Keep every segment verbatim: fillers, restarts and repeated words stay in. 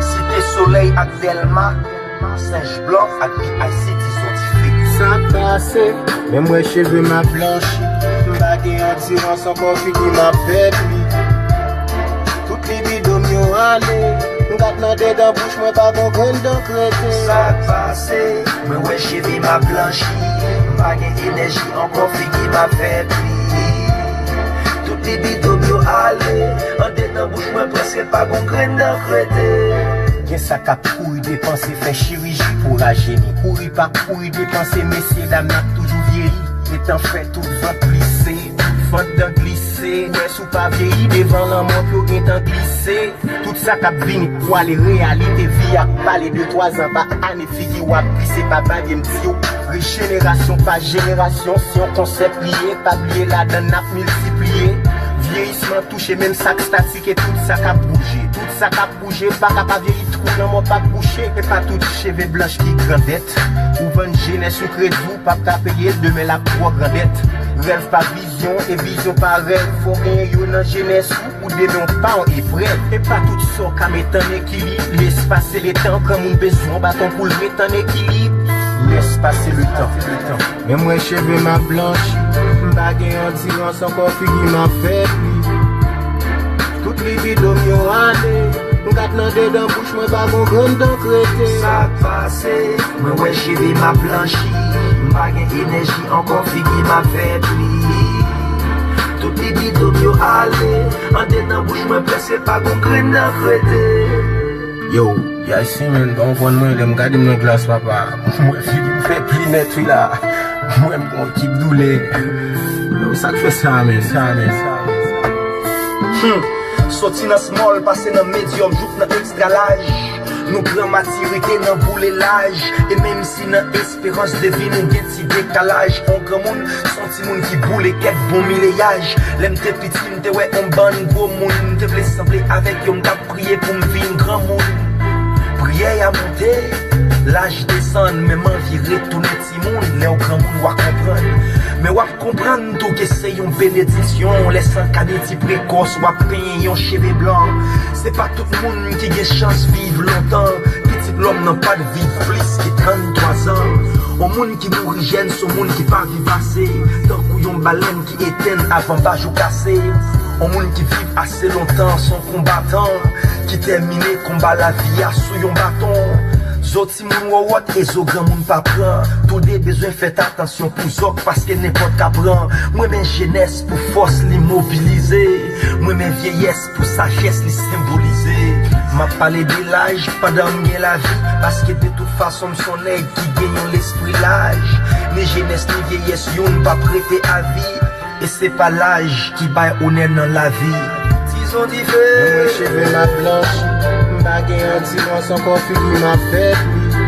Site Solèy ak Dèlma, Senj Blan ak P I C T Zodife. Sa k pase, men m wè cheve m ap blanchi. M pa gen andirans ankò, figi m ap fè pli. Tout libido m yo ale. M gat nan dedan bouch mwen, pa gon grenn dan k rete. Sa k pase, mwen wè cheve m ap blanchi. M pa gen enèji ankò, figi m ap fè pli. Tout libido m yo ale. Andedan bouch mwen prèske pa gon grenn dan k rete. Gen sa k ap kouri depanse, fè chiriji pou rajeni. Kouri pa kouri depanse, mesye dam n ap toujou vyeyi. Letan fè tout vant plise, tout vant dan glise. Wè si w pa vyeyi devan lanmò, pye w gentan glise. Tout sa k ap vini pou ale, reyalite vi ap pale. De twa zan pa ane, figi w ap glise, pa vage m di w. Rejenerasyon pa jenerasyon, se yon konsèp li ye, pa bliye ladan n ap miltipliye. Vyeyisman touche menm sa k statik e tout sa k ap bouje. Tout sa k ap bouje pa ka pa vyeyi, twou lanmò p ap bouche. E pa tout cheve blanch ki grandèt. Ou vann jenès ou kredi w p ap ka peye l, demen l ap twò grandèt. Rèv pa vizyon e vizyon pa rèv, fò w genyen yo nan jenès ou. Ou demen w pa yon eprèv. E pa tout sa w ka met an ekilib. Lespas e letan, granmoun bezwen yon baton pou l met an ekilib. Lespas e letan. Men m wè cheve m ap blanchi. M pa gen andirans ankò, figi m ap fè pli. Tout libido m yo ale. M gat nan dedan bouch mwen, pa gon grenn dan k rete. Sa k pase? Mwen wè cheve m ap blanchi. M pa gen enèji ankò, figi m ap fè pli. Tout libido m yo ale. Andedan bouch mwen prèske pa gon grenn dan k rete. Yo, P I C, man, pa konprann mwen, lè m gade m nan glas, papa. M wè figi m fè pli nèt, wi la. M wè m gon ekip doulè. Yo, sa k fè sa, men, sa, men, sa, men, sa. Hmm. Soti nan small, pase nan medium, jouk nan extra large. Nou pran matirite nan boule laj. E menm si nan esperans de vi nou gen ti dekalaj, on granmoun s on timoun ki boule kèk bon mileyaj. Lè m te piti, m te wè on bann gwo moun, m te vle sanble avèk yo, m t ap priye pou m vin granmoun. Priyè a monte, laj desann, men m anvi retounen timoun. Lè w granmoun, w a konprann. Men w ap konprann tou ke se yon benediksyon. Lè san kaniti prekòs, w ap penyen yon cheve blan. Se pa tout moun ki gen chans viv lontan. Pitit lòm nan pa t viv plis ke trannntwa zan. On moun ki mouri jèn, se on moun ki pa viv ase. Tankou yon balèn ki etenn avan bajou kase. On moun ki viv ase lontan, se on konbatan ki tèmine konba lavi a sou yon baton. Zo timoun wòwòt e zo granmoun pa pran. Toude bezwen fèt atansyon pou zòk, paske nenpòt ka pran. M renmen jenès pou fòs li mobilize. M renmen vyeyès pou sajès li senbolize. M ap pale de laj pandan m gen lavi, paske de tout fason m s on nèg ki gen yon lespri laj. Ni jenès ni vyeyès, youn p ap rete avi. E se pa laj ki bay onè nan lavi. Tizon dife. Mwen cheve m ap blanchi, m pa gen andirans ankò, figi m ap fè pli.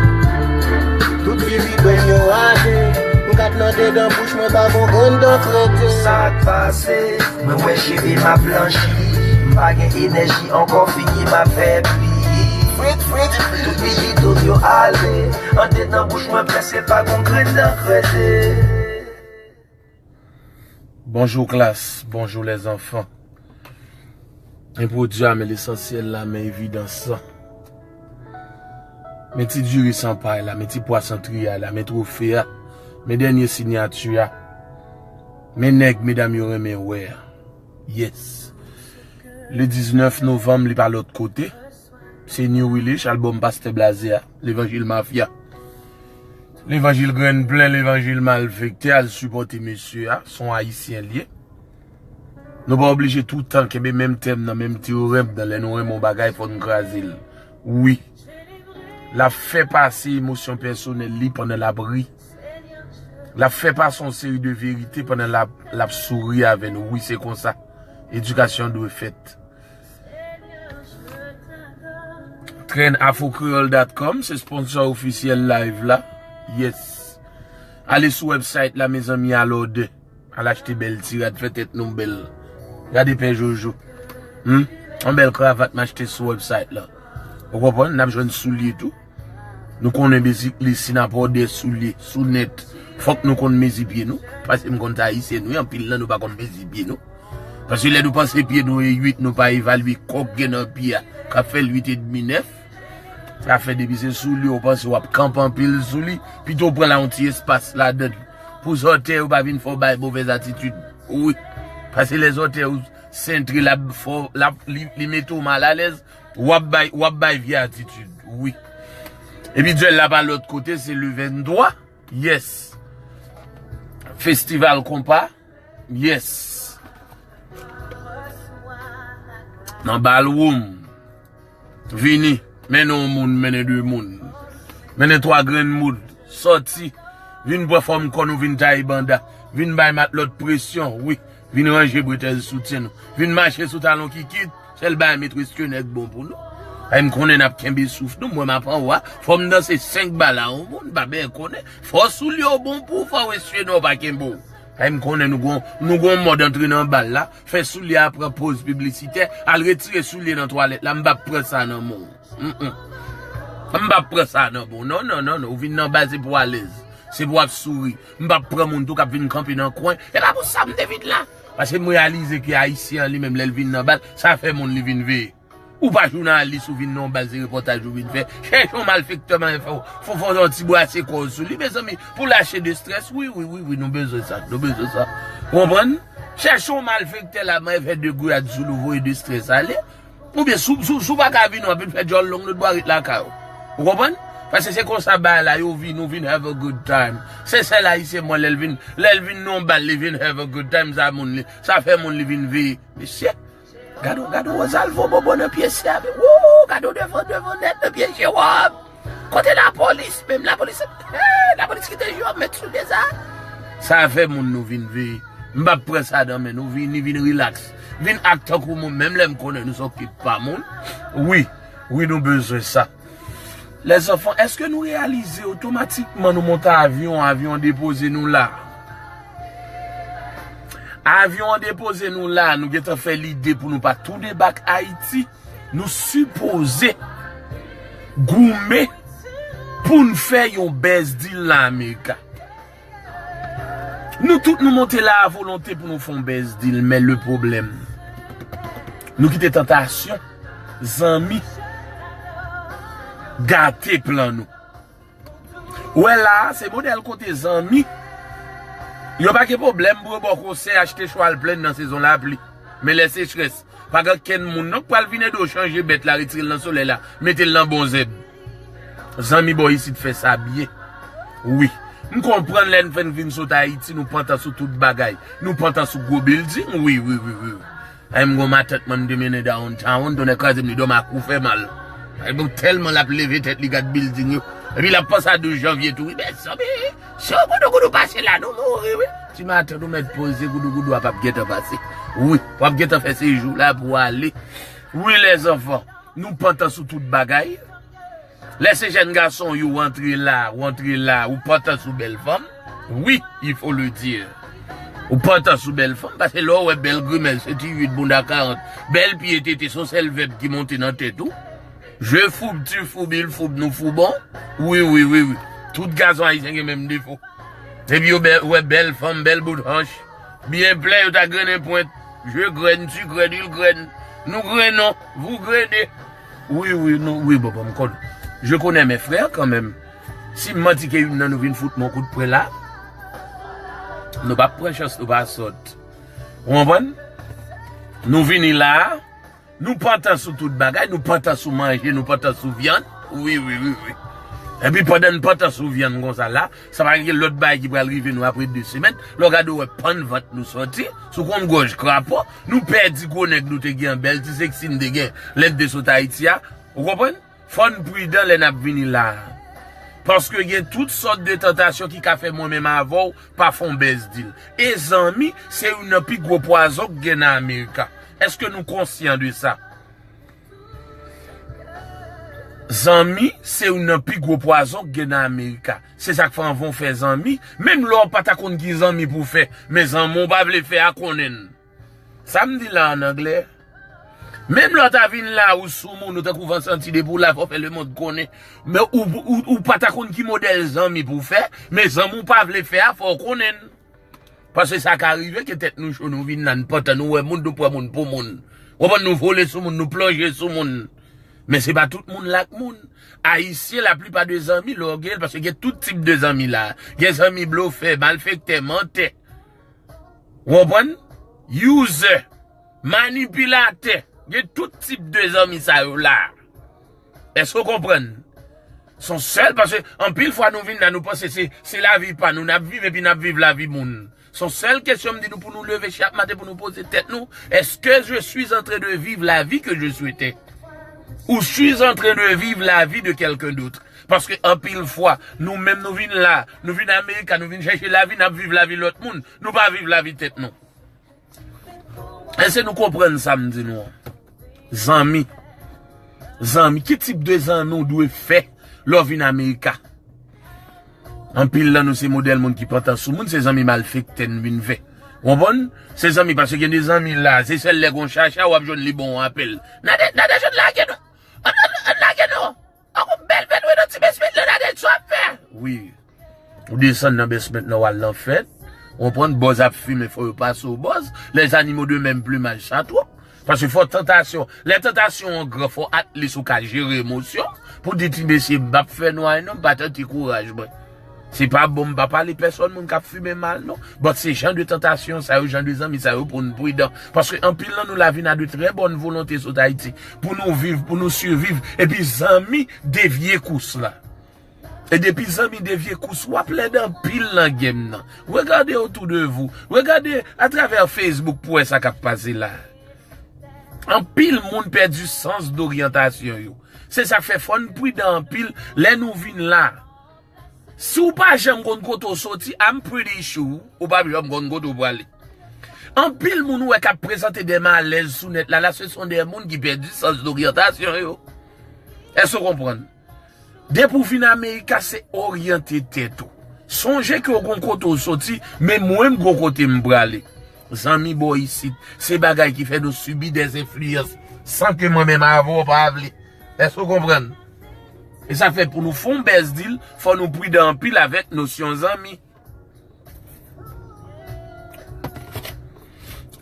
Tout vivi dwen yo ale, m gat nan dedan bouch mwen, pa gon grenn dan k rete. Sa k pase? Mwen wè cheve m ap blanchi, m pa gen enèji ankò, figi m ap fè pli. Frit, frit, frit. Tout vivi dwen yo ale, andedan bouch mwen prèske pa gon grenn dan k rete. Bonjou klas, bonjou lèzanfan. Men pwodui a, men lesansyèl la, men evidans lan. Men ti diri san pay la, men ti pwa san triyay la, men twofe a, men dènye sinyati a, men nèg medam yo renmen wè a. Yes. Le diznèf novanm, li pa lòt kote. Se New Willich, albòm Pastè Blaze a, Levanjil Mafya. Levanjil grenn plen, levanjil malfektè, al sipòte mesye a, se on ayisyen l ye. Nou pa oblije toutan kenbe menm tèm nan, menm teyorèm nan, lè nou renmen yon bagay, fò n kraze l. Wi. L ap fè pase emosyon pèsonèl li pandan l ap ri. L ap fè pase yon seri de verite pandan l ap, l ap souri avè nou. Wi, se konsa edikasyon dwe fèt. Trend afro creole dot com se sponsor ofisyèl live la. Yes. Ale sou website la, mezanmi, al òdè. Al achte bèl ti rad, fè tèt nou bèl. Gade pè Jojo. Hmm? Yon bèl kravat m achte sou website la. Ou konprann? N ap jwenn soulye tou. Nou konnen basically si n ap òdè soulye sou nèt, fòk nou konn mezi pye nou. Paske m konn sa ayisyen nou ye, anpil nan nou pa konn mezi pye nou. Paske lè nou panse pye nou e uit, nou pa evalye kòk gen nan pye a, k ap fè l uit edmi, nèf. Sa fè depi se soulye w panse w ap kanpe anpil sou li, pito w pran la yon ti espas ladan l. Pou zòtèy ou pa vin fè w bay movèz atitid. Wi. Paske lè zòtèy ou sentre, l ap fè w, l ap, li, li mete w malalèz, w ap bay, w ap bay vye atitid. Wi. Epi dyèl la pa lòt kote, se le venntwa. Yes. Festival konpa. Yes. Nan ballroom. Vini. Mennen yon moun, mennen de moun. Mennen twa grenn moun. Sòti. Vin pran fòm kò nou, vin taye banda. Vin bay matlòt presyon, wi. Vin ranje bretèl soutyen nou. Vin mache sou talon kikit. Sèl bagay, met westyenè k bon pou nou. Ay, m konnen n ap kenbe souf nou, m wè m ap anwo a. Fò m danse senk bal a yon moun, pa byen konnen. Fò soulye w bon pou w, fò westyenè w pa kenbe w. Ay, m konnen nou gon, nou gon mòd antre nan bal la, fè soulye a pran poz piblisitè, al retire soulye nan twalèt la, m p ap pran sa nan men w. Mm, mm. M p ap pran sa nan men w. Non, non, non, non. Ou vin nan bal se pou w alèz. Se pou w ap souri. M p ap pran moun tou k ap vin kanpe nan kwen. E pa pou sa m te vin la. Paske m reyalize ke Ayisyen an li menm, lè l vin nan bal, sa fè moun li vin veye. Ou pa jounalis, ou vin nan yon bal, se repòtaj ou vin fè. Chèche yon malfektè, man, fè, fè, fè yon ti brase kò w sou li, mezanmi, pou lache de strès. Wi, wi, wi, wi, nou bezwen sa, nou bezwen sa. Ou konprann? Chèche yon malfektè la, man, fè de gwiyad sou li, voye de strès ale. Oubyen, si w, si w, si w pa ka vini, w ap vin fè djòl long lòt bò a, ret lakay ou. Ou konprann? Paske se konsa bagay la, yo vin, ou vin have a good time. Se sèl Ayisyen, mwen, lè l vin, lè l vin nan yon bal, li vin have a good time, sa moun li, sa fè moun li vin veye. Mesye, Gade w, gade w, Rosalvo Bobo nan pyès la, men, wou, gade w devan, devan nèt nan pye Jewòm. Kote lapolis? Menm lapolis, eh, lapolis kite Jewòm met sou deza. Sa fè moun nou vin veye. M p ap pran sa nan men nou, vini, vin rilaks. Vin ak tankou moun, menm lè m konnen nou se okip pa moun. Wi, wi, nou bezwen sa. Lèzanfan, èske nou reyalize otomatikman nou monte avyon, avyon an depoze nou la? Avyon an depoze nou la, nou gentan fè lide pou nou pa tou debake Ayiti. Nou sipoze goumen pou n fè yon bèz dil nan Amerika. Nou tout nou monte la a volonte pou nou fè yon bèz dil, men le pwoblèm, nou kite tantasyon, zanmi, gate plan nou. Ou wè la a, se modèl kote zanmi, yo pa gen pwoblèm pou yo ba w konsèy achte chwal plenn nan sezon lapli. Men lè sechrès, pa gen kenn moun non k pral vin ede w chanje bèt la, retire l nan solèy la, mete l nan bon zèb. Zanmi bò isit fè sa byen. Wi. M konprann lè n fè n vin sot Ayiti, nou pantan sou tout bagay. Nou pantan sou gwo bilding. Wi, wi, wi, wi. Ay, m gon matant mwen m te mennen downtown, tonnè kraze m, li dòmi ak ou fè mal. Ay, bon, tèlman l ap leve tèt li gad bilding yo. Epi l ap panse a douz janvye tou. Wi, mezanmi, si yon goudougoudou pase la, nou mouri, wi. Ti matant ou mèt poze, goudougoudou a p ap gentan pase. Wi, w ap gentan fè sejou la pou w ale. Wi, lèzanfan, nou pantan sou tout bagay. Lè se jèn gason yo, w antre la, w antre la, ou pantan sou bèl fanm. Wi, il faut le dire. Ou pantan sou bèl fanm, paske lè w wè bèl grimèl, senti uit, bounda karant, bèl pye tete, se yon sèl vèb ki monte nan tèt ou. Je foub, tu foub, il foub, nou foubon. Wi, wi, wi, wi. Tout gazon ayisyen gen menm defo. Epi yo bè-, wè bèl fanm, bèl bout hanch. Byen plen, yo ta grennen pwent. Je graine, tu graines, il graine. Nou grennon, vous grainez. Wi, wi, nou, wi, bon, bon, m konn. Je connais mes frères quand même. Si m manti ke youn nan nou vin fout mwen kout pwen la, nou p ap pran chans, nou pa sòt. Ou konprann? Nou vini la a, nou pantan sou tout bagay, nou pantan sou manje, nou pantan sou vyann. Wi, wi, wi, wi. Epi pandan n pantan sou vyann konsa la, sa pa gen lòt bagay ki pral rive nou apre de semèn. Lè w gade w wè pann vant nou sòti, sou konn gòj krapo, nou pèdi gwo nèg nou te gen an, bèl ti seksi n te gen lè n te sot Ayiti a. Ou konprann? Fò n pridan lè n ap vini la a. Paske gen tout sòt de tantasyon ki ka fè mwen menm avè w pa fè yon bèz dil. E zanmi, se youn nan pi gwo pwazon k gen nan Amerika. Èske nou konsyan de sa? Zanmi, se youn nan pi gwo pwazon k gen nan Amerika. Se sa k fè anvan w fè zanmi, menm lè w pa ta konn ki zanmi pou w fè, men zanmi w pa vle fè a konnen l. Sa m di la an anglè? Menm lè w ta vin la, ou sou moun, ou tankou van santi depi w la, fò w fè lemonn konnen. Men ou, ou, ou pa ta konn ki modèl zanmi pou w fè, men zanmi w pa vle fè a, fò w konnen l. Paske sa ka rive ke tèt nou cho, nou vin la, n pantan, nou wè moun, nou pran moun pou moun. Ou konprann, nou vole sou moun, nou plonje sou moun. Men se pa tout moun la k moun. Ayisyen, laplipa de zanmi, lè w gen l, paske gen tout tip de zanmi la. Gen zanmi blofè, malfektè, mantè. Ou konprann? User, manipilatè. Gen tout tip de zanmi sa yo la. Èske w konprann? Se yon sèl, paske anpil fwa nou vin la, nou panse se, se lavi pa nou, n ap viv epi n ap viv lavi moun. Se yon sèl kesyon m di nou pou nou leve chak maten, pou nou poze tèt nou, est-ce que je suis en train de vivre la vie que je souhaitais? Ou suis en train de vivre la vie de quelqu'un d'autre? Paske anpil fwa, nou menm nou vin la, nou vin Amerika, nou vin chèche lavi, n ap viv lavi lòt moun, nou pa viv lavi tèt nou. Èske nou konprann sa m di nou an? Zanmi. Zanmi. Ki tip de zanmi w dwe fè lè w vin Amerika? Anpil nan nou se modèl moun ki pantan sou moun, se zanmi malfektè n vin fè. Ou konprann? Se zanmi, paske gen de zanmi la, se sèl lè gon chacha w ap jwenn li ba w apèl. N a de, n a de jwenn lage nou. Ann, ann, ann lage nou. An gon bèl fèt wi nan ti besmet la, n a de sa w ap fè. Wi. Ou desann nan basement nan, w al nan fèt. Ou konprann, bòz ap fimen, fò yo pase w bòz. Les animaux de même plumage, sa twòp. Paske fò tantasyon, lè tantasyon an gran, fò at least ou ka jere emosyon. Pou di ti mesye, m p ap fè nou anyen non, m pa tante kouraj mwen. Se pa bon, m pa pale pèsòn moun k ap fimen mal non. But se jan de tantasyon sa yo, jan de zanmi sa yo pou n pridan. Paske anpil nan nou la vin a de trè bòn volonte sot Ayiti. Pou nou viv, pou nou siviv. Epi zanmi devye kous la. E depi zanmi devye kous, w ap lèd anpil nan game nan. Regardez autour de vous. Regardez à travers Facebook pou wè sa k ap pase la. Anpil moun pèdi sans doryantasyon yo. Se sa k fè fò n pridan anpil lè nou vin la. Si w pa janm konn kote w soti, I'm pretty sure ou p ap janm konn kote w prale. Anpil moun ou wè k ap prezante de malèz sou nèt la, la, se son de moun ki pèdi sans doryantasyon yo. Èske w konprann? Depi w vin Amerika, se oryante tèt ou. Sonje ke w gon kote w soti, men mwen m gon kote m prale. Zanmi bò isit, se bagay ki fè nou sibi dè enfliyans san ke mwen menm avè w pa vle. Èske w konprann? E sa fè pou nou fè yon bèz dil, fò nou pridan anpil avèk nosyon zanmi.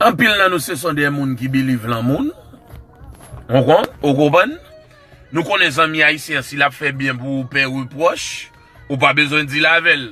Anpil nan nou se son de moun ki believe lan moun. Ou konprann? Ou konprann? Nou konnen zanmi ayisyen an, si l ap fè byen pou ou, pè repwòch, ou pa bezwen di l avè l.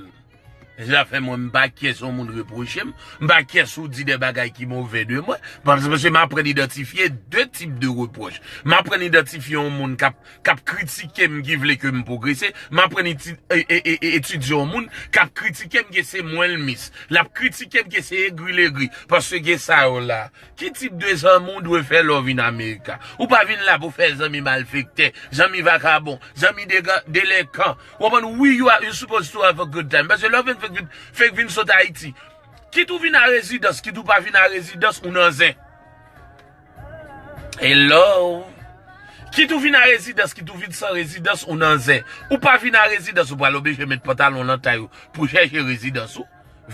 Se sa fè mwen, m pa kyè si yon moun repwoche m, m pa kyè si w di de bagay ki move de mwen, paske, paske m aprann idantifye de tip de repwòch. M aprann idantifye yon moun k ap k ap kritike m ki vle ke m pwogrese, m aprann eti- e- e- e- e- etidye yon moun k ap kritike m ke se mwen l mis. L ap kritike m ke se egri l egri, paske gen sa yo la. Ki tip de zanmi w dwe fè lè w vin Amerika? Ou pa vin la pou fè zanmi malfektè, zanmi vakabon, zanmi dega- delenkan. Ou konprann? Wi, you are, you supposed to have a good time. Paske lè w vin fèk vin, fèk vin sot Ayiti, kit ou vin a rezidans, kit ou pa vin a rezidans, ou nan zen. Hello. Kit ou vin a rezidans, kit ou vin san rezidans, ou nan zen. Ou pa vin a rezidans, ou pral oblije met pantalon nan tay ou pou chèche rezidans ou.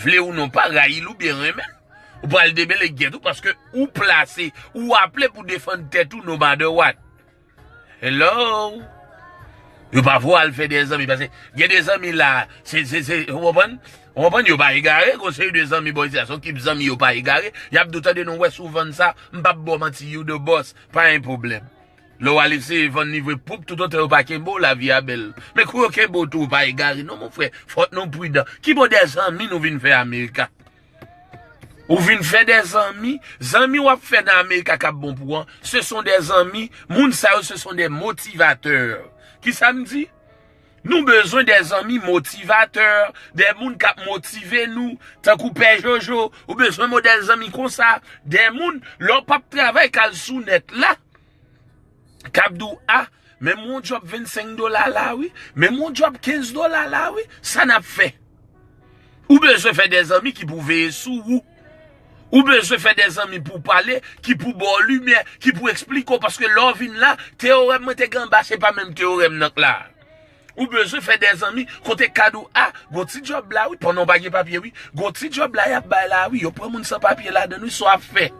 Vle ou non, pa rayi l oubyen renmen l. Ou pral demele gyèt ou paske ou plase, ou aple pou defann tèt ou no matter what. Hello. Yo pa pou al fè de zanmi, paske gen de zanmi la, se, se, se, ou konprann? Ou konprann? Yo pa egare, gon seri de zanmi bò isi a, se yon kip zanmi yo pa egare. Y ap di w tande nou wè si w vann sa, m p ap ba w manti, you the boss, pa gen pwoblèm. Lè w al eseye vann livre pwoup, toutotan yo pa kenbe w, lavi a bèl. Men kou yo kenbe w tou, ou pa egare non, mon frè, fòk nou pridan. Ki bò de zanmi nou vin fè Amerika? Ou vin fè de zanmi, zanmi w ap fè nan Amerika k ap bon pou an, se son de zanmi, moun sa yo se son de motivatè. Kisa m di? Nou bezwen de zanmi motivatè, de moun k ap motive nou, tankou Pè Jojo, ou bezwen modèl zanmi konsa, de moun, lè w p ap travay k al sou nèt la, k ap di w, a, men m yon djòb vennsenk dola la wi, men m yon djòb kenz dola la wi, sa n ap fè? Ou bezwen fè de zanmi ki pou veye sou ou. Ou bezwen fè de zanmi pou pale, ki pou ba w limyè, ki pou eksplike w, paske lè w vin la, teyorèm mwen te gen anba, se pa menm teyorèm nan k la. Ou bezwen fè de zanmi, kote k ka di w, a, gon ti djòb la wi, pandan w pa gen papye wi, gon ti djòb la y ap bay la wi, yo pran moun san papye ladan l wi, sa w ap fè?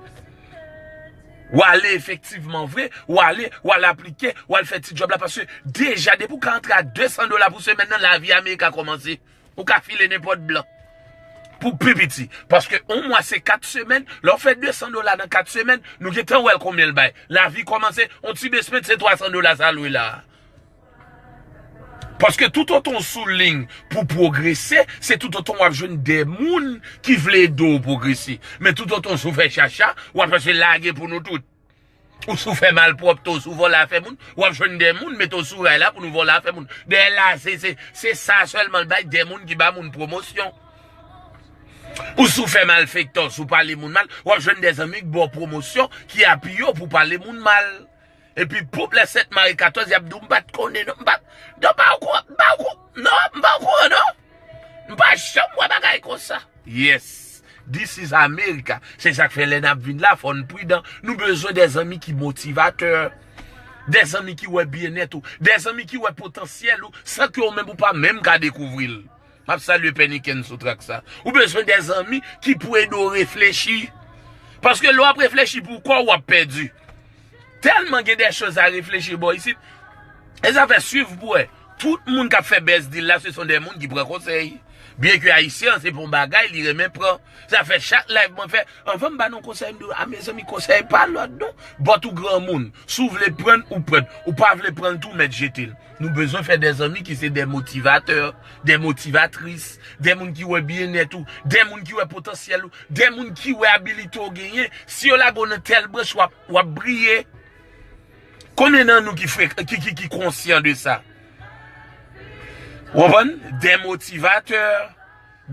W ale efektivman vre, w ale, w al aplike, w al fè ti djòb la, paske deja depi w ka antre ak de san dola pou semèn nan, lavi Amerika kòmanse. Ou ka file nenpòt blan. pou pi piti. Paske yon mwa se kat semèn, lè w fè de san dola nan kat semèn, nou gentan wè l konbyen l bay. Lavi kòmanse, yon ti basement se twa san dola sa lwe la. Paske toutotan w sou liy pou pwogrese, se toutotan w ap jwenn de moun ki vle ede w pwogrese. Men toutotan w sou fè chacha, w ap chache lage pou nou tout. Ou sou fè malpwòpte, ou sou vòlè afè moun, w ap jwenn de moun mete w sou ray la pou nou vòlè afè moun. Dèyè la, se, se, se sa sèlman l bay, de moun ki ba moun pwomosyon. Ou sou fè malfektè, ou sou pale moun mal, w ap jwenn de zanmi k ba w pwomosyon, ki apiye w pou pale moun mal. Epi, poup lè sèt mare katòz, y ap di w, "M pa t konnen, non, m pa, non, m pa okouran, m pa okouran, non, m pa okouran, non. M pa janm wè bagay konsa." Yes, this is America. Se sa k fè lè n ap vin la, fò n pridan. Nou bezwen de zanmi ki motivatè, de zanmi ki wè byennèt ou, de zanmi ki wè potansyèl ou, san ke ou menm ou pa menm ka dekouvri l. M ap salye Pè Niken sou trak sa. Ou bezwen de zanmi ki pou ede w reflechi. Paske lè w ap reflechi pou kò w, w ap pèdi. Tèlman gen de choz a reflechi bò isit. E sa fè swiv pou wè. Tout moun k ap fè bèz dil la, se son de moun ki pran konsèy. Byen ke Ayisyen an, se pa yon bagay li renmen pran. Sa fè chak live mwen fè, anvan m ba nou konsèy, m di w, a mezanmi, konsèy pa lòd non. But ou granmoun. Si w vle pran l, ou pran l. Ou pa vle pran l tou, mèt jete l. Nou bezwen fè de zanmi ki se de motivatè, de motivatris, de moun ki wè byennèt ou, de moun ki wè potansyèl ou, de moun ki wè abilite w genyen. Si yo lage w nan tèl branch, w ap, w ap briye. Konbyen nan nou ki frek-, ki, ki, ki konsyan de sa? Ou konprann? De motivatè,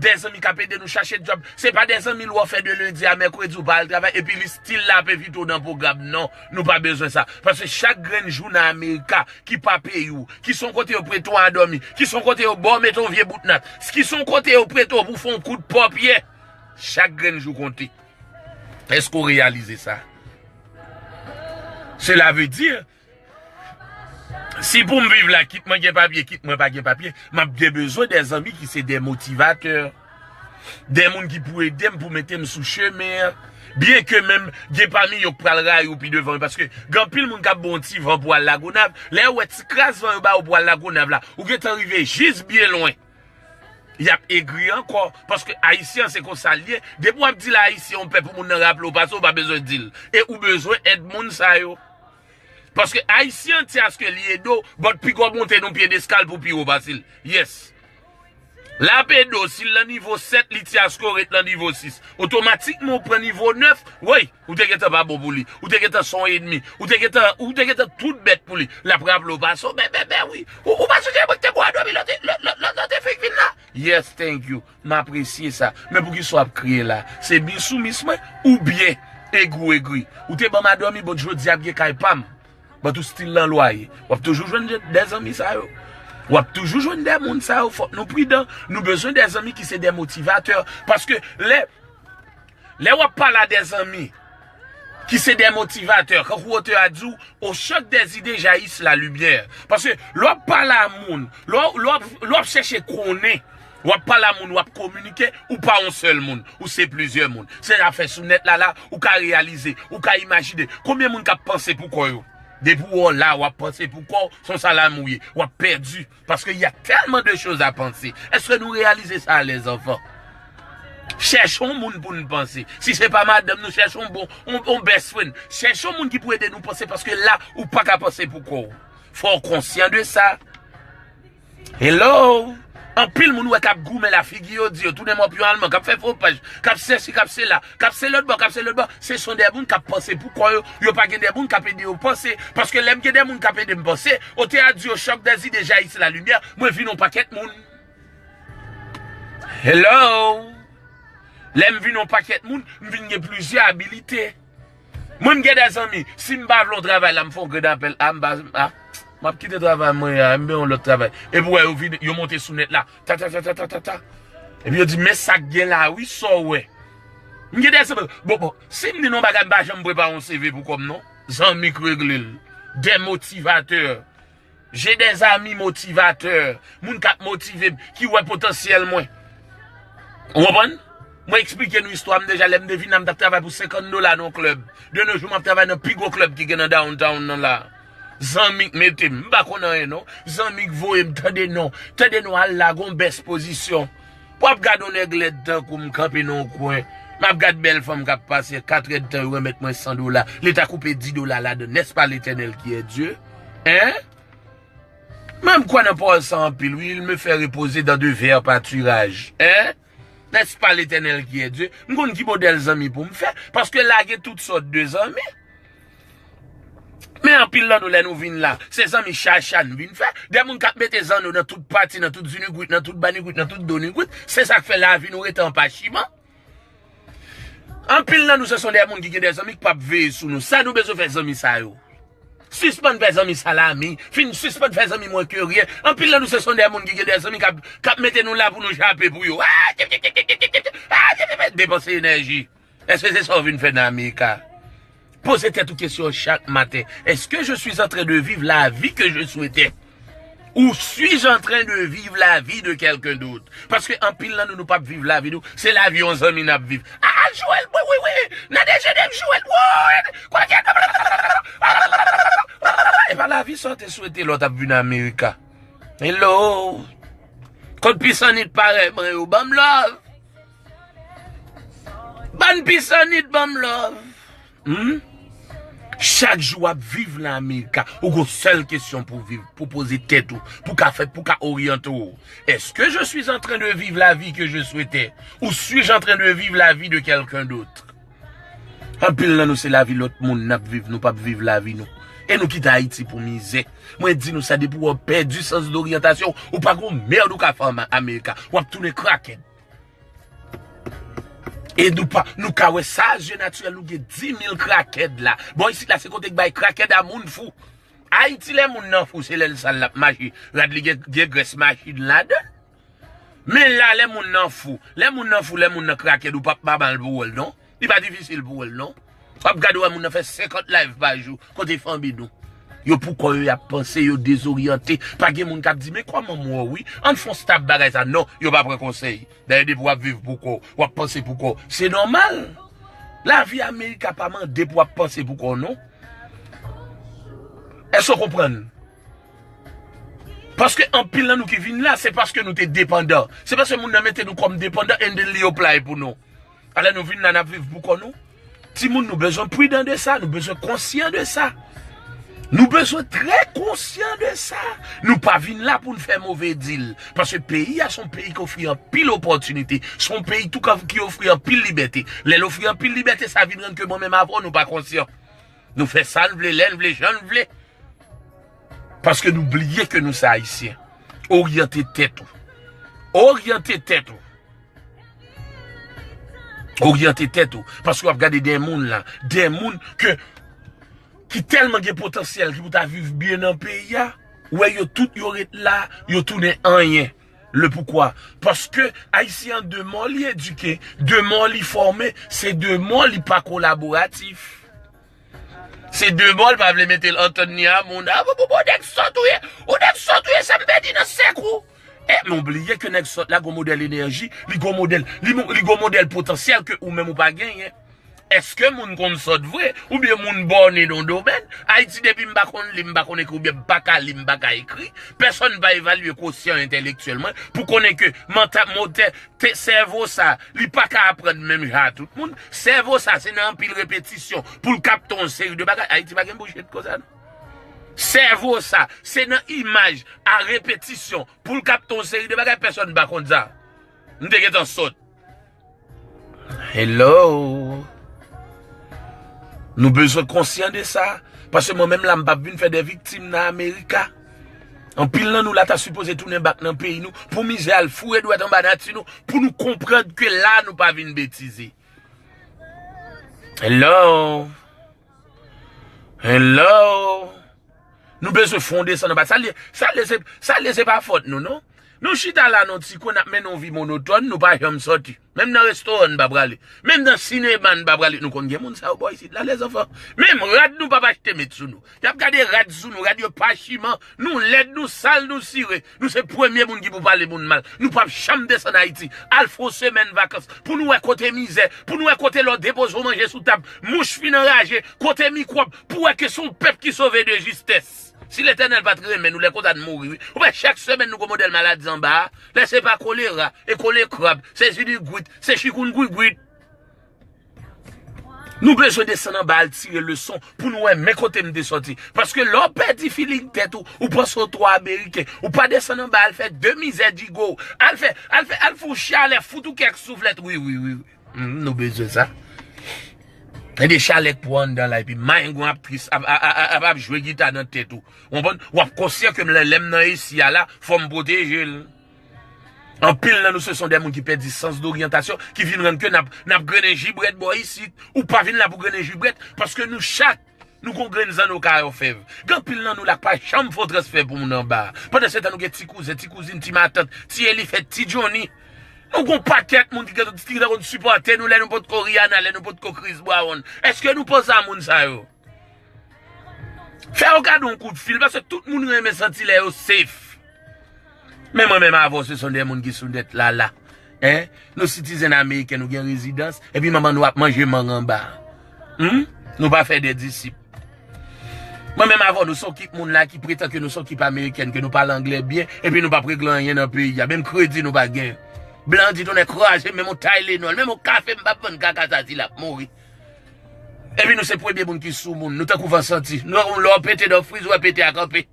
de zanmi k ap ede nou chache djòb. Se pa de zanmi lè w fè de lendi a mèkredi ou pa al travay, epi li still la ap envite w nan pwogram. Non, nou pa bezwen sa. Paske chak grenn jou nan Amerika, ki pa peyi w, ki se yon kote yo prete w a dòmi, ki se yon kote yo ba w mete yon vye bout nat, ki se yon kote yo prete w pou fè yon kout pòpyè, chak grenn jou konte. Èske w reyalize sa? Cela veut dire, si pou m viv la, kit mwen gen papye, kit mwen pa gen papye, m ap gen bezwen de zanmi ki se de motivatè, de moun ki pou ede m, pou mete m sou chemen an. Byen ke menm, gen pami yo k pral rayi w pi devan, paske gen anpil moun k ap ba w yon ti van pou al Lagonav, lè yo wè ti kras van yo ba yo pou al Lagonav la, ou gentan rive jis byen lwen. Y ap egri ankò, paske Ayisyen an se konsa l ye. Depi w ap di l Ayisyen, yon pèp, pou moun nan raple w pase, w pa bezwen di l. E ou bezwen èd moun sa yo. Paske Ayisyen an, ti aske li ede w, but piga w monte nan pyedeskal pou pi wo pase l. Yes. L ap ede w, si l nan nivo sèt, li ti aske w ret nan nivo sis. Otomatikman, ou pran nivo nèf, woy, ou te gentan pa bon pou li. Ou te gentan se yon ènmi. Ou te gentan, ou te gentan tout bèt pou li. L ap raple w pase w, bè, bè, bè, wi. Ou, ou pa sonje mwen ki te ba w a dòmi lè w te, lè, lè, lè, lè w te fenk vin la? Yes, thank you. M apresye sa. Men poukisa w ap kriye la? Se bisoumis mwen oubyen egri w egri? Ou te ban m a dòmi, bon, jodi a ap gen kay pa m. But ou still nan lwaye. W ap toujou jwenn de, de zanmi sa yo. W ap toujou jwenn de moun sa yo. Fòk nou pridan. Nou bezwen de zanmi ki se de motivatè. Paske lè, lè w ap pale a de zanmi ki se de motivatè, kankou otè a di w, au choc des idées jaillissent la lumière. Paske lè w ap pale a moun, lè w, lè w ap, lè w ap chèche konnen, w ap pale a moun, w ap kominike, ou pa yon sèl moun, ou se plizyè moun. Se zafè sou nèt la, la, ou ka reyalize, ou ka imajine, konbyen moun k ap panse pou kò yo? Depi w la, w ap panse pou kò w, se yon salam ou ye, w ap pèdi. Paske y a tèlman de choz a panse. Èske nou reyalize sa, lèzanfan? Chèche yon moun pou n panse. Si se pa madanm nou, chèche yon bon, yon, yon best friend. Chèche yon moun ki pou ede nou panse, paske la, ou pa ka panse pou kò w. Fò w konsyan de sa. Hello! Anpil moun wè k ap goumen la, figi yo di yo, tounen mò pyon alman, k ap fè fo paj, k ap sèsi, k ap sela, k ap se lòt bò, k ap se lòt bò. Se son de moun k ap panse pou kò yo, yo pa gen de moun k ap ede yo panse. Paske lè m gen de moun k ap ede m panse, otè a di au choc des idées jaillissent la lumière, mwen vin yon pakèt moun. Hello! Lè m vin yon pakèt moun, m vin gen plizyè abilite. Mwen, m gen de zanmi, si m pa vle yon travay la, m fè yon grenn apèl, a, m pa, a, m ap kite travay mwen an, m gen yon lòt travay. Epi w wè yo vin, yo monte sou nèt la, ta, ta, ta. Epi yo di, men sa k gen la, wi, sa w wè. M gen de zanmi, bon, bon, si m di n yon bagay, m pa janm prepare yon C V pou kò m, non. Zanmi k regle l. Des motivateurs. J'ai des amis motivateurs. Moun k ap motive m, ki wè potansyèl mwen. Ou konprann? Mwen eksplike nou istwa m deja, lè m te vin la, m t ap travay pou senkant dola nan yon klèb. De nos jours, m ap travay nan pi gwo klèb ki gen nan downtown nan la. Zanmi k mete m, m pa konn anyen non. Zanmi k voye m, tande non. Tande non, al la, gon bèl pozisyon. W ap gade yon nèg lèd tankou m kanpe nan yon kwen. M ap gade bèl fanm k ap pase, katrèdtan yo remèt mwen san dola. Leta koupe dis dola ladan, n'est-ce pas l'Éternel qui est Dieu? Hein? Mwen, m kwè nan pawòl sa anpil, wi, il me fait reposer dans de verts pâturages. Hein? N'est-ce pas l'Éternel qui est Dieu? M konn ki modèl zanmi pou m fè, paske lage tout sòt de zanmi. Men anpil nan nou, lè nou vin la, se zanmi chacha n vin fè. De moun k ap mete zanno nan tout pati, nan tout zinigwit, nan tout banigwit, nan tout donigwit. Se sa k fè lavi nou rete an pachiman. Anpil nan nou, se son de moun ki gen de zanmi k p ap veye sou nou. Sa nou bezwen fè zanmi sa yo? Sispann fè zanmi salami. Fin sispann fè zanmi mwen ke ryen. Anpil nan nou, se son de moun ki gen de zanmi k ap, k ap mete nou la pou nou jape pou yo. Ah, tip, tip, tip, tip, tip, tip. Ah, tip, tip, tip. Depanse enèji. Èske se sa w vin fè nan Amerika? Poze tèt ou kesyon chak maten. Est-ce que je suis en train de vivre la vie que je souhaitais? Ou suis-je en train de vivre la vie de quelqu'un d'autre? Paske anpil nan nou, nou p ap viv lavi nou. Se lavi yon zanmi n ap viv. Ah, Joel, wi, wi, wi. Nan deje de Joel, wi. Kwa ke. E pa lavi sa w te swete lè w t ap vin Amerika. Hello. Kot pisanit parèy mwen yo? Ban m love. Bann pisanit, ban m love. Hmm? Chak jou w ap viv nan Amerika, ou gon sèl kesyon pou viv, pou poze tèt ou, pou ka fè, pou ka oryante w. Est-ce que je suis en train de vivre la vie que je souhaitais? Ou suis-je en train de vivre la vie de quelqu'un d'autre? Anpil nan nou se lavi lòt moun n ap viv, nou p ap viv lavi nou. E nou kite Ayiti pou mizè. Mwen di nou sa, depi w pèdi sans doryantasyon, ou pa gon mèd ou ka fè an Amerika. W ap tounen krakèt. E nou pa, nou ka wè sa, je natirèl, nou gen dis mil krakèd la. Bò isit la, se kote k bay krakèd a moun fou. Ayiti, lè moun nan fou, se lè l sal l ap mache. Rad li gen, gen grès machin ladan l. Men la, lè moun nan fou, lè moun nan fou, lè moun nan krakèd, ou p ap pa mal pou wè l, non. Li pa difisil pou wè l, non. W ap gade wè moun nan fè senkant live pa jou, kote fanmi nou. Yo pou kò yo, y ap panse, yo dezoryante. Pa gen moun k ap di, "Men kòman m wè w, wi. Ann fè yon stop bagay sa." Non, yo pa pran konsèy. Dayè, depi w ap viv pou kò w, w ap panse pou kò w. Se nòmal. Lavi Amerika pa mande pou w ap panse pou kò w, non. Èske w konprann? Paske anpil nan nou ki vin la, se paske nou te depandan. Se paske moun nan mete nou kòm depandan, and then li apply pou nou. Alè nou vin la, n ap viv pou kò nou. Timoun, nou bezwen pridan de sa, nou bezwen konsyan de sa. Nou bezwen trè konsyan de sa. Nou pa vin la pou n fè move deal. Paske peyi a se yon peyi ki ofri anpil opòtinite. Se yon peyi tou ka, ki ofri anpil libète. Lè l ofri anpil libète, sa vin rann ke mwen menm avè w, nou pa konsyan. Nou fè sa n vle, lè n vle, jan n vle. Paske nou bliye ke nou se Ayisyen. Oryante tèt ou. Oryante tèt ou. Oryante tèt ou. Paske w ap gade de moun la. De moun ke, ki tèlman gen potansyèl ki pou ta viv byen nan peyi a. Ou wè yo tout yo ret la, yo tounen anyen. Le poukwa? Paske Ayisyen an de mò li edike, de mò li fòme, se de mò li pa kolaboratif. Se de bò l pa vle mete l antann ni a moun. Ah, bon, bon, bon, nèg sòt ou ye. Ou nèg sòt ou ye, sa m pèdi nan sèk ou. E, men w bliye ke nèg sòt la gon modèl enèji, li gon modèl, li, li gon modèl potansyèl ke ou menm ou pa genyen. Èske moun konn sòt vre? Oubyen moun bòne nan yon domèn? Ayiti, depi m pa konn li, m pa konn ekri, oubyen m pa ka li, m pa ka ekri. Pèsonn pa evalye kosyan entèlektyèl mwen pou konnen ke manta-, motè, te, sèvo sa, li pa ka aprann menm jan a tout moun. Sèvo sa, se nan anpil repetisyon pou l kapte yon seri de bagay. Ayiti pa gen bullshit konsa, non. Sèvo sa, se nan imaj a repetisyon pou l kapte yon seri de bagay. Pèsonn pa konn sa. M te gentan sòt. Hello. Nou bezwen konsyan de sa. Paske mwen menm la, m p ap vin fè de viktim nan Amerika. Anpil nan nou la ta sipoze tounen bak nan peyi nou pou mizè al foure dwèt anba nati nou, pou nou konprann ke la nou pa vin betize. Hello. Hello. Nou bezwen fè yon desann anba. Sa l ye, sa l ye, se, sa l ye, se pa fòt nou, non. Nou chita la nan ti kwen, n ap mennen yon vi monotòn, nou pa janm sòti. Menm nan restoran, n pa prale. Menm nan sinema, n pa prale. Nou konn gen moun sa yo bò isit la, lèzanfan. Menm rad, nou p ap achte met sou nou. Y ap gade rad sou nou, rad yo pachiman. Nou lèd, nou sal, nou sire. Nou se premye moun ki pou pale moun mal. Nou p ap janm desann Ayiti. Al fè yon semèn vakans. Pou nou wè kote mizè. Pou nou wè kote lè w depoze yon manje sou tab. Mouch fin anraje. Kote mikwòb. Pou wè ke se yon pèp ki sove de jistès. Si Letènèl pa t renmen nou, lè konsa n mouri, wi. Ou wè, chak semèn nou gon modèl maladi anba a. Lè se pa kolera, e kolekrab, se zinigwit, se chikunguiguit. Nou bezwen desann anba al tire leson pou nou wè men kote m te sòti. Paske lè w pèdi feeling tèt ou, ou panse w twò ameriken, ou pa desann anba al fè de mizè djigo, al fè, al fè, al fè yon chalè, fout ou kèk souflèt, wi, wi, wi, wi. Hmm, nou bezwen sa. E de chalè k pou anndan la, epi marengon ap tris, ap, ap, ap, ap, ap jwe gita nan tèt ou. Ou konprann? W ap konsyan ke m, lè, lè m nan esi a la, fò m pwoteje l. Anpil nan nou, se son de moun ki pèdi sans doryantasyon, ki vin rann ke n ap, n ap grennen jibrèt bò isit. Ou pa vin la pou grennen jibrèt, paske nou chak, nou gon grenn zanno kay òfèv. Gen anpil nan nou la k pa janm fè yon transfè pou moun anba a. Pandan se tan, nou gen ti kouzen, ti kouzin, ti matant, ti Elifèt, ti Johnny. Nou gon pakèt moun ki gentan, ki gentan konn sipòte nou lè nou potko Rihanna, lè nou potko Chris Brown. Èske nou panse a moun sa yo? Fè yo gade yon kout fil, paske tout moun renmen santi lè yo safe. Men mwen menm avè w, se son de moun ki sou nèt la la. Hein? Nou sitizen ameriken, nou gen rezidans, epi manman nou ap manje mang anba. Hmm? Nou pa fè de disip. Mwen menm avè w, nou se yon kip moun la ki pretan ke nou se yon kip amerikèn, ke nou pale anglè byen, epi nou p ap regle anyen nan peyi a. Menm kredi nou pa gen. Blan di tounen kraze, menm yon Tylenol, menm yon kafe m p ap vann kaka sa si l ap mouri. Epi nou se premye moun ki sou moun. Nou tankou van santi. Nou tankou lè w pete dan friz, ou wè pete a kanpe.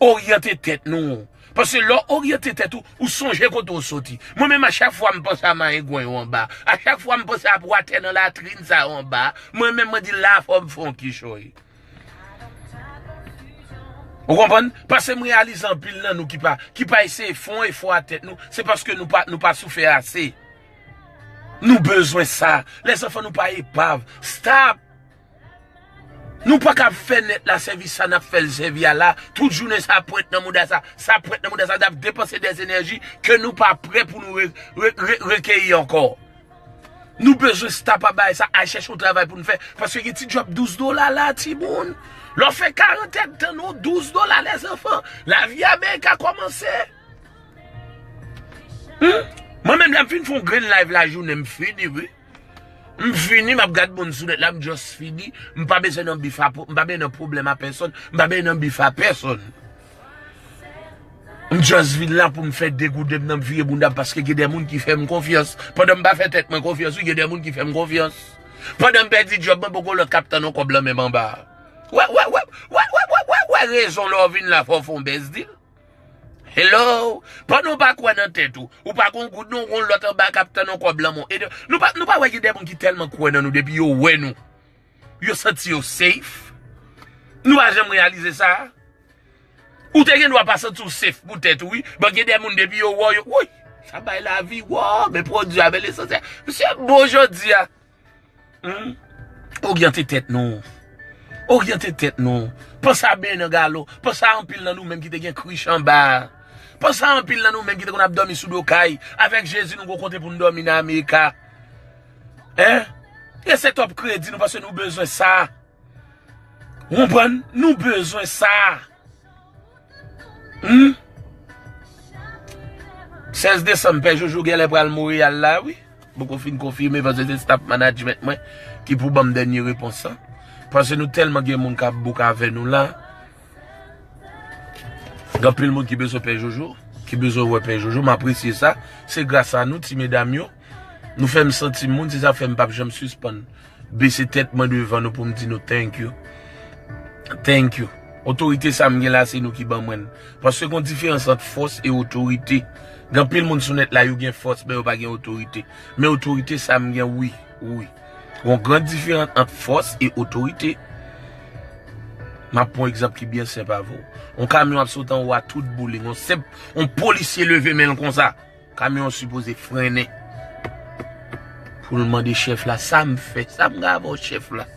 Oryante tèt nou. Paske lè w oryante tèt ou, ou sonje kote w soti. Mwen menm, a chak fwa m panse a mayengwen yo anba, a chak fwa m panse a pwatè nan latrin sa yo anba, mwen menm, mwen di la fò m fè yon kichòy. Ou konprann? Paske m reyalize anpil nan nou ki pa, ki pa eseye fè yon efò a tèt nou, se paske nou pa, nou pa soufè ase. Nou bezwen sa. Lèzanfan, nou pa epav. Stop! Nou pa ka fè nèt la sèvi sa n ap fè l sèvi a la. Tout jounen sa pwent nan mouda sa, sa pwent nan mouda sa, n ap depanse dèzenèji ke nou pa prè pou nou re, re, re, rekeyi ankò. Nou bezwen stop a bagay sa, al chèche yon travay pou n fè. Paske gen ti djòb douz dola la, timoun. Lè w fè karant èdtan, non, douz dola, lèzanfan. Lavi Amerik a kòmanse. Hmm? Mwen menm, lè m fin fè yon grenn live lajounen, m fini, wi. M fini, m ap gad moun sou nèt la, m just fini. M pa bezwen nan bif a, m pa bezwen nan pwoblèm a pèsonn, m pa bezwen nan bif a pèsonn. M just vin la pou m fè degouden m nan, m vire bounda m, paske gen de moun ki fè m konfyans. Pandan m pa fè tèt mwen konfyans, wi, gen de moun ki fè m konfyans. Pandan m pèdi djòb mwen, poko lòt k ap tann yon kòb lan men m anba. Wè, wè, wè rezon lè w vin la fò w fè yon bèz dil. Hello! Pandan w pa kwè nan tèt ou, ou pa gon goud non, gon lòt anba k ap tann yon kòb lan men w. E de, nou pa, nou pa wè gen de moun ki tèlman kwè nan nou depi yo wè nou, yo santi yo safe. Nou pa janm reyalize sa. Ou te gen dwa pa santi w safe pou tèt ou, wi. Bon, gen de moun depi yo wè w, yo, woy, sa bay lavi, wow, men pwodui a, men lesansyèl. Misye bon jodi a. Hmm? Oryante tèt nou. Oryante tèt nou. Panse a benyen nan galon. Panse a anpil nan nou menm ki te gen krich anba a. Panse a anpil nan nou menm ki te konn ap dòmi sou do kay. Avèk Jezi, nou gon kote pou n dòmi nan Amerika. Hein? Reset up kredi nou, paske nou bezwen sa. Ou konprann? Nou bezwen sa. Hmm? Sèz desanm, Pè Jojo genlè pral Monreyal la, wi. Poko fin konfime, paske se staff management mwen ki pou ban m dènye repons lan. Paske nou tèlman gen moun k ap book avè nou la. Gen anpil moun ki bezwen Pè Jojo, ki bezwen wè Pè Jojo. M apresye sa. Se gras a nou, ti medam yo. Nou fè m santi m moun, se sa k fè m p ap janm sispann bese tèt mwen devan nou pou m di nou thank you. Thank you. Otorite sa m gen la, se nou ki ban mwen l. Paske gon diferans ant fòs e otorite. Gen anpil moun sou nèt la, yo gen fòs, men yo pa gen otorite. Men otorite sa m gen, wi, wi. Gon gran diferans ant fòs e otorite. M ap pran yon egzanp ki byen senp avè w. Yon kamyon ap sot anwo a tout bouling. Yon senp, yon polisye leve men l konsa. Kamyon an sipoze frennen. Pou l mande chèf la, sa m fè, sa m ka avè w, chèf la.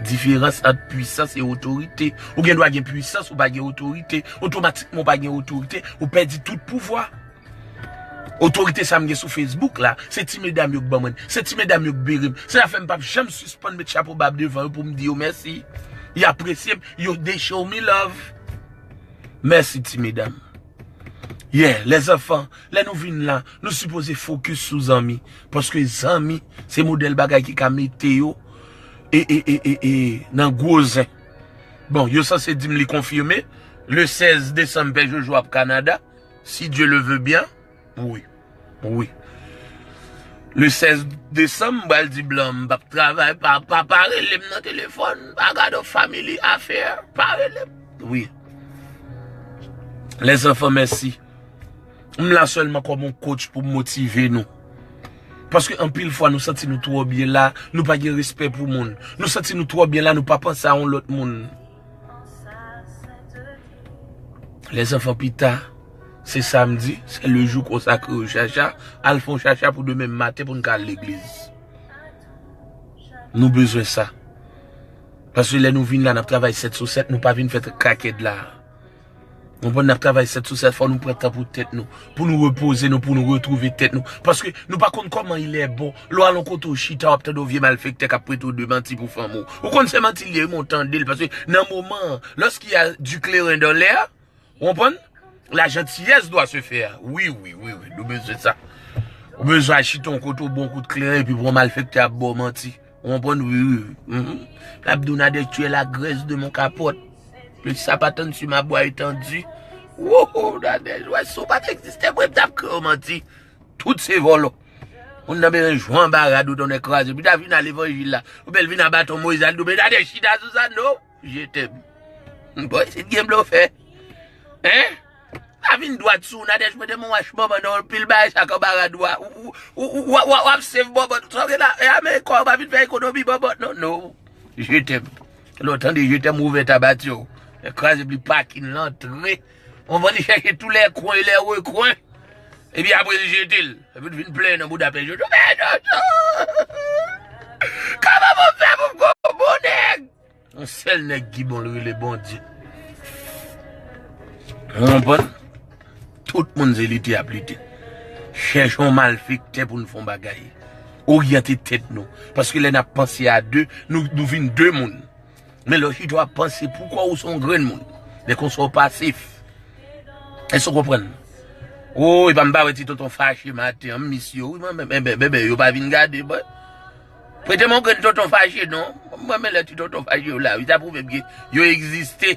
Diferans ant pwisans e otorite. Ou gen dwa gen pwisans, ou pa gen otorite. Otomatikman, ou pa gen otorite, ou pèdi tout pouvwa. Otorite sa m gen sou Facebook la, se ti medam yo k ban mwen l. Se ti medam yo k bere m. Se sa fè m p ap janm sispann met chapo ba devan yo pou m di yo mèsi. Y apresye m, yo, they show me love. Mèsi, ti medam. Yeah, lèzanfan, lè nou vin la, nou sipoze fokis sou zanmi. Paske zanmi, se modèl bagay ki ka mete yo e, e, e, e, e, nan gwo zen. Bon, yo sanse di m li konfime. Le sèz desanm, Pè Jojo ap Kanada. Si Dieu le veut bien. Wi. Wi. Le sèz desanm, m pral di blan, m p ap travay, pa, pa, pa rele m nan telefòn, pa gade family affair, pa rele m. Wi. Lèzanfan, mèsi. M la sèlman kòm yon coach pou m motive nou. Paske anpil fwa nou santi nou twò byen la, nou pa gen respè pou moun. Nou santi nou twò byen la, nou pa panse a yon lòt moun. Lèzanfan, pita, se samdi, se le jou konsakre o chacha, al fè yon chacha pou demen maten pou n ka al legliz. Nou bezwen sa. Paske lè nou vin la, n ap travay sèt sou sèt, nou pa vin fè kakèt la. Konprann, n ap travay sèt sou sèt, fò nou pran tan pou tèt nou, pou nou repoze nou, pou nou retwouve tèt nou. Paske nou pa konn kòman il est bon. Lè w al yon kote w chita, w ap tande yon vye malfektè k ap prete w de manti pou fanmi w. Ou konn se manti l ye, wi, men w tande l, paske nan moman, lorsqu'il y a du clairin dans l'air, ou konprann? La gentillesse doit se faire. Wi, wi, wi, wi, nou bezwen sa. Ou bezwen al chita yon kote w bon kout kleren, epi pou yon malfektè ap ba w manti. Ou konprann? Wi, wi, wi. Mhm. L ap di w, Nadège, tu es la graisse de mon capote. Le sapatan sur ma bois étendue. Wouhou, Nadège, wè, si w pa t egziste, mwen, m t ap kreye w manti. Tout se vòlò. Moun nan bezwen jwe anba rad ou, tonnè kraze. Pita vin a levanjil la. Ou bèl vin a baton Moyiz al di w, men Nadège chita sou sa, non. Je t'aime. Bon, isit gen blofè. Hein? Pa vin dwat sou Nadège, mete mon wach bòbò nan yon pil bagay sa k anba rad ou a. Ou, ou, ou, ou, w ap save bòbò. Sa w gen la, e a men kò w pa vin fè ekonomi bòbò. Non, non. Je t'aime. Lè w tande je t'aime, ouvè tabati w. Kraze pli pakin l antre. On va li chèche tous les coins et les recoins. Epi apre l jete l. Epi l vin plenyen nan bouda Pè Jojo. Pè Jojo! Kòman pou m fè pou m gon bon nèg? Yon sèl nèg ki bon, l rele Bondye. Ou konprann? Tout moun se lite y ap lite. Chèche yon malfektè pou n fè yon bagay. Oryante tèt nou. Paske lè n ap panse a de, nou, nou vin de moun. Men lè w chita w ap panse, poukwa ou se yon grenn moun? Men konsa w pasif. Èske w konprann? O, epa m pa wè ti tonton fache maten an, m miss yo. Wi, mwen, men, men, men, men, men, yo pa vin gade, bò. Prete m yon grenn tonton fache, non. Mwen, men lè ti tonton fache yo la, wi, sa pwouve m ke yo egziste.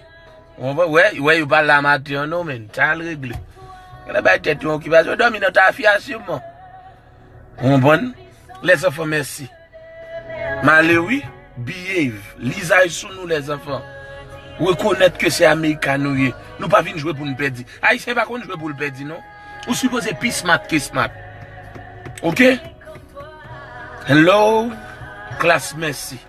Ou konprann? Wè, wè, yo pa la maten an, non, men. Sa al regle. Genlè bay tèt yo yon okipasyon, dòmi nan tafya, siman. Ou konprann? Lèzanfan, mèsi. M ale wi. Behave. Lizay sou nou, lèzanfan. Rekonèt ke se Amerika nou ye. Nou pa vin jwe pou n pèdi. Ayisyen pa konn jwe pou l pèdi, non. Ou sipoze pi smart ke smart. Oke? Hello? Klas, mèsi.